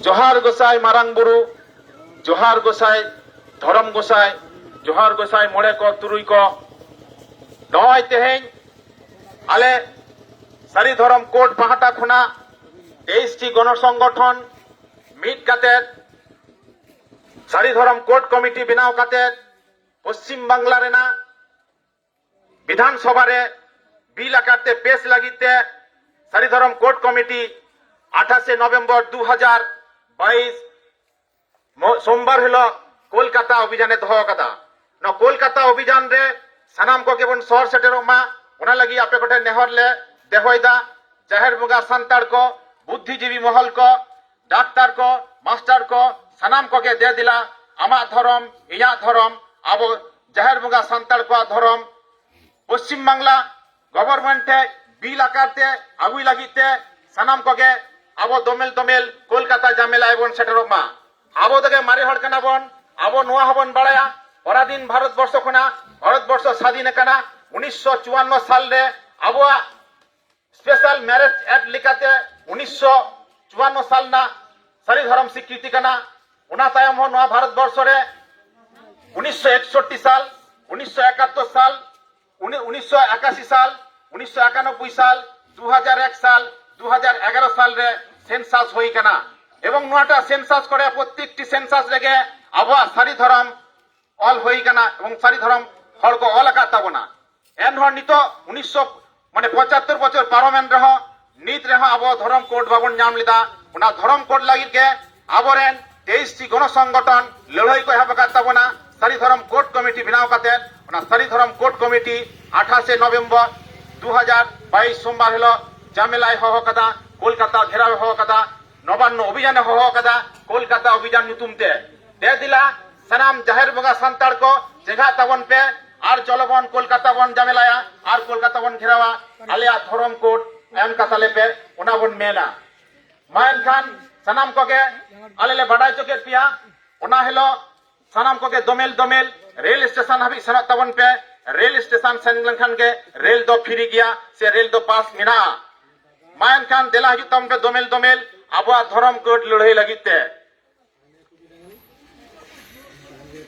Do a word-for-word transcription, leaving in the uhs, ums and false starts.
ᱡᱚᱦᱟᱨ ᱜᱚᱸᱥᱟᱭ ᱢᱟᱨᱟᱝ ᱵᱩᱨᱩ, ᱡᱚᱦᱟᱨ ᱜᱚᱸᱥᱟᱭ ᱫᱷᱚᱨᱚᱢ ᱜᱚᱸᱥᱟᱭ, ᱡᱚᱦᱟᱨ ᱜᱚᱸᱥᱟᱭ ᱢᱚᱬᱮ ᱠᱚ ᱛᱩᱨᱩᱭ ᱠᱚ᱾ ᱱᱚᱜᱼᱚᱭ ᱛᱮᱦᱮᱧ ᱟᱞᱮ ᱥᱟᱹᱨᱤ ᱫᱷᱚᱨᱚᱢ ᱠᱳᱰ ᱯᱟᱦᱴᱟ ᱠᱷᱚᱱᱟᱜ ᱛᱮᱭᱤᱥ ᱴᱤ ᱜᱚᱱᱚ ᱥᱚᱝᱜᱚᱴᱷᱚᱱ ᱢᱤᱫ ᱠᱟᱛᱮ ᱥᱟᱹᱨᱤ ᱫᱷᱚᱨᱚᱢ ᱠᱳᱰ ᱠᱚᱢᱤᱴᱤ ᱵᱮᱱᱟᱣ ᱠᱟᱛᱮ ᱯᱚᱥᱪᱤᱢ ᱵᱟᱝᱞᱟ ᱨᱮᱱᱟᱜ ᱵᱤᱫᱷᱟᱱ ᱥᱚᱵᱷᱟ ᱨᱮ ᱵᱤᱞ ᱟᱠᱟᱨ ᱛᱮ ᱯᱮᱥ ᱞᱟᱹᱜᱤᱫ ᱛᱮ ᱥᱟᱹᱨᱤ ᱫᱷᱚᱨᱚᱢ ᱠᱳᱰ ᱠᱚᱢᱤᱴᱤ ᱟᱴᱷᱟᱥᱮ ᱱᱚᱵᱷᱮᱢᱵᱚᱨ ᱫᱩ ᱦᱟᱡᱟᱨ ᱵᱟᱭᱤᱥ ᱢᱚ-, ᱥᱳᱢᱵᱟᱨ ᱦᱤᱞᱳᱜ ᱠᱳᱞᱠᱟᱛᱟ ᱚᱵᱷᱤᱡᱟᱱᱮ ᱫᱚᱦᱚ ᱟᱠᱟᱫᱟ᱾ ᱱᱚᱣᱟ ᱠᱳᱞᱠᱟᱛᱟ ᱚᱵᱷᱤᱡᱟᱱ ᱨᱮ ᱥᱟᱱᱟᱢ ᱠᱚᱜᱮ ᱵᱚᱱ ᱥᱚᱦᱚᱨ ᱥᱮᱴᱮᱨᱚᱜ ᱢᱟ, ᱚᱱᱟ ᱞᱟᱹᱜᱤᱫ ᱟᱯᱮ ᱠᱚᱴᱷᱮᱱ ᱱᱮᱦᱚᱨ ᱞᱮ ᱫᱚᱦᱚᱭᱮᱫᱟ᱾ ᱡᱟᱦᱮᱨ ᱵᱚᱸᱜᱟ ᱥᱟᱱᱛᱟᱲ ᱠᱚ, ᱵᱩᱫᱽᱫᱷᱤᱡᱤᱵᱤ ᱢᱚᱦᱚᱞ ᱠᱚ, ᱰᱟᱠᱛᱟᱨ ᱠᱚ, ᱢᱟᱥᱴᱟᱨ ᱠᱚ, ᱥᱟᱱᱟᱢ ᱠᱚᱜᱮ ᱫᱮ ᱫᱮᱞᱟ, ᱟᱢᱟᱜ ᱫᱷᱚᱨᱚᱢ, ᱤᱧᱟᱹᱜ ᱫᱷᱚᱨᱚᱢ, ᱟᱵᱚ ᱡᱟᱦᱮᱨ ᱵᱚᱸᱜᱟ ᱥᱟᱱᱛᱟᱲ ᱠᱚᱣᱟᱜ ᱫᱷᱚᱨᱚᱢ ᱯᱚᱥᱪᱤᱢ ᱵᱟᱝᱞᱟ ᱜᱚᱵᱷᱚᱨᱱᱢᱮᱱᱴ ᱴᱷᱮᱱ ᱵᱤᱞ ᱟᱠᱟᱨ ᱛᱮ ᱟᱹᱜᱩᱭ ᱞᱟᱹᱜᱤᱫ ᱛᱮ ᱥᱟᱱᱟᱢ ᱠᱚᱜᱮ ᱟᱵᱚ ᱫᱚᱢᱮᱞ ᱫᱚᱢᱮᱞ ᱠᱳᱞᱠᱟᱛᱟ ᱡᱟᱢᱮᱞᱟᱭ ᱵᱚᱱ ᱥᱮᱴᱮᱨᱚᱜ ᱢᱟ᱾ ᱟᱵᱚ ᱛᱮᱜᱮ ᱢᱟᱨᱮ ᱦᱚᱲ ᱠᱟᱱᱟ ᱵᱚᱱ, ᱟᱵᱚ ᱱᱚᱣᱟ ᱦᱚᱸᱵᱚᱱ ᱵᱟᱲᱟᱭᱟ, ᱯᱚᱨᱟᱫᱷᱤᱱ ᱵᱷᱟᱨᱚᱛ ᱵᱚᱨᱥᱚ ᱠᱷᱚᱱᱟᱜ ᱵᱷᱟᱨᱚᱛ ᱵᱚᱨᱥᱚ ᱥᱟᱫᱷᱤᱱ ᱟᱠᱟᱱᱟ ᱩᱱᱤᱥᱥᱚ ᱪᱩᱣᱟᱱᱱᱚ ᱥᱟᱞ ᱨᱮ᱾ ᱟᱵᱚᱣᱟᱜ ᱥᱯᱮᱥᱟᱞ ᱢᱮᱨᱮᱡᱽ ᱮᱠᱴ ᱞᱮᱠᱟᱛᱮ ᱩᱱᱤᱥᱥᱚ ᱪᱩᱣᱟᱱᱱᱚ ᱥᱟᱞ ᱨᱮᱱᱟᱜ ᱥᱟᱹᱨᱤ ᱫᱷᱚᱨᱚᱢ ᱥᱤᱠᱨᱤᱛᱤ ᱠᱟᱱᱟ᱾ ᱚᱱᱟ ᱛᱟᱭᱚᱢ ᱦᱚᱸ ᱱᱚᱣᱟ ᱵᱷᱟᱨᱚᱛ ᱵᱚᱨᱥᱚ ᱨᱮ ᱩᱱᱤᱥᱥᱚ ᱮᱠᱥᱚᱴᱴᱤ ᱥᱟᱞ, ᱩᱱᱤᱥᱥᱚ ᱮᱠᱟᱛᱛᱳᱨ ᱥᱟᱞ, ᱩᱱᱤ-, ᱩᱱᱤᱥᱥᱚ ᱮᱠᱟᱥᱤ ᱥᱟᱞ, ᱩᱱᱤᱥᱥᱚ ᱮᱠᱟᱱᱚᱵᱵᱳᱭ ᱥᱟᱞ, ᱫᱩ ᱦᱟᱡᱟᱨ ᱮᱠ ᱥᱟᱞ, ᱫᱩ ᱦᱟᱡᱟᱨ ᱮᱜᱟᱨᱚ ᱥᱟᱞ ᱨᱮ ᱥᱮᱱᱥᱟᱥ ᱦᱩᱭ ᱠᱟᱱᱟ᱾ ᱮᱵᱚᱝ ᱱᱚᱣᱟᱴᱟᱜ ᱥᱮᱱᱥᱟᱥ ᱠᱚᱨᱮ ᱯᱨᱚᱛᱮᱠᱴᱤ ᱥᱮᱱᱥᱟᱥ ᱨᱮᱜᱮ ᱟᱵᱚᱣᱟᱜ ᱥᱟᱹᱨᱤ ᱫᱷᱚᱨᱚᱢ ᱚᱞ ᱦᱩᱭ ᱠᱟᱱᱟ ᱮᱵᱚᱝ ᱥᱟᱹᱨᱤ ᱫᱷᱚᱨᱚᱢ ᱦᱚᱲ ᱠᱚ ᱚᱞ ᱟᱠᱟᱫ ᱛᱟᱵᱚᱱᱟ᱾ ᱮᱱᱦᱚᱸ ᱱᱤᱛᱚᱜ ᱩᱱᱤᱥᱥᱚ, ᱢᱟᱱᱮ ᱯᱚᱸᱪᱟᱛᱛᱳᱨ ᱵᱚᱪᱷᱚᱨ ᱯᱟᱨᱚᱢᱮᱱ ᱨᱮᱦᱚᱸ ᱱᱤᱛ ᱨᱮᱦᱚᱸ ᱟᱵᱚ ᱫᱷᱚᱨᱚᱢ ᱠᱳᱰ ᱵᱟᱵᱚᱱ ᱧᱟᱢ ᱞᱮᱫᱟ᱾ ᱚᱱᱟ ᱫᱷᱚᱨᱚᱢ ᱠᱳᱰ ᱞᱟᱹᱜᱤᱫ ᱜᱮ ᱟᱵᱚᱨᱮᱱ ᱛᱮᱭᱤᱥ ᱴᱤ ᱜᱚᱱᱚ ᱥᱚᱝᱜᱚᱴᱷᱚᱱ ᱞᱟᱹᱲᱦᱟᱹᱭ ᱠᱚ ᱮᱦᱚᱵ ᱟᱠᱟᱫ ᱛᱟᱵᱚᱱᱟ᱾ ᱥᱟᱹᱨᱤ ᱫᱷᱚᱨᱚᱢ ᱠᱳᱰ ᱠᱚᱢᱤᱴᱤ ᱵᱮᱱᱟᱣ ᱠᱟᱛᱮ, ᱚᱱᱟ ᱥᱟᱹᱨᱤ ᱫᱷᱚᱨᱚᱢ ᱠᱳᱰ ᱠᱚᱢᱤᱴᱤ ᱟᱴᱷᱟᱥᱮ ᱱᱚᱵᱷᱮᱢᱵᱚᱨ ᱫᱩ ᱦᱟᱡᱟᱨ ᱵᱟᱭᱤᱥ ᱥᱳᱢᱵᱟᱨ ᱦᱤᱞᱳᱜ ᱡᱟᱢᱮᱞᱟᱭ ᱦᱚᱦᱚ ᱠᱟᱫᱟ, ᱠᱳᱞᱠᱟᱛᱟ ᱜᱷᱮᱨᱟᱣ ᱮ ᱦᱚᱦᱚ ᱠᱟᱫᱟ, ᱱᱚᱵᱟᱱᱱᱚ ᱚᱵᱷᱤᱡᱟᱱᱮ ᱦᱚᱦᱚ ᱠᱟᱫᱟ ᱠᱳᱞᱠᱟᱛᱟ ᱚᱵᱷᱤᱡᱟᱱ ᱧᱩᱛᱩᱢ ᱛᱮ᱾ ᱫᱮ ᱫᱮᱞᱟ ᱥᱟᱱᱟᱢ ᱡᱟᱦᱮᱨ ᱵᱚᱸᱜᱟ ᱥᱟᱱᱛᱟᱲ ᱠᱚ ᱪᱮᱸᱜᱷᱟᱜ ᱛᱟᱵᱚᱱ ᱯᱮ ᱟᱨ ᱪᱚᱞᱚ ᱵᱚᱱ ᱠᱳᱞᱠᱟᱛᱟ ᱵᱚᱱ ᱡᱟᱢᱮᱞᱟᱭᱟ ᱟᱨ ᱠᱳᱞᱠᱟᱛᱟ ᱵᱚᱱ ᱜᱷᱮᱨᱟᱣᱟ ᱟᱞᱮᱭᱟᱜ ᱫᱷᱚᱨᱚᱢ ᱠᱳᱰ ᱮᱢ ᱠᱟᱛᱟᱞᱮ ᱯᱮ, ᱚᱱᱟ ᱵᱚᱱ ᱢᱮᱱᱟ᱾ ᱢᱟ ᱮᱱᱠᱷᱟᱱ ᱥᱟᱱᱟᱢ ᱠᱚᱜᱮ ᱟᱞᱮ ᱞᱮ ᱵᱟᱰᱟᱭ ᱦᱚᱪᱚ ᱠᱮᱫ ᱯᱮᱭᱟ᱾ ᱚᱱᱟ ᱦᱤᱞᱳᱜ ᱥᱟᱱᱟᱢ ᱠᱚᱜᱮ ᱫᱚᱢᱮᱞ ᱫᱚᱢᱮᱞ ᱨᱮᱞ ᱥᱴᱮᱥᱚᱱ ᱦᱟᱹᱵᱤᱡ ᱥᱮᱱᱚᱜ ᱛᱟᱵᱚᱱ ᱯᱮ᱾ ᱨᱮᱞ ᱥᱴᱮᱥᱚᱱ ᱥᱮᱱ ᱞᱮᱱᱠᱷᱟᱱ ᱜᱮ ᱨᱮᱞ ᱫᱚ ᱯᱷᱤᱨᱤ ᱜᱮᱭᱟ ᱥᱮ ᱨᱮᱞ ᱫᱚ ᱯᱟᱥ ᱢᱮᱱᱟᱜᱼᱟ᱾ ᱢᱟ ᱮᱱᱠᱷᱟᱱ ᱫᱮᱞᱟ ᱦᱤᱡᱩᱜ ᱛᱟᱵᱚᱱ ᱯᱮ ᱫᱚᱢᱮᱞ ᱫᱚᱢᱮᱞ ᱟᱵᱚᱣᱟᱜ ᱫᱷᱚᱨᱚᱢ ᱠᱳᱰ ᱞᱟᱹᱲᱦᱟᱹᱭ ᱞᱟᱹᱜᱤᱫ ᱛᱮ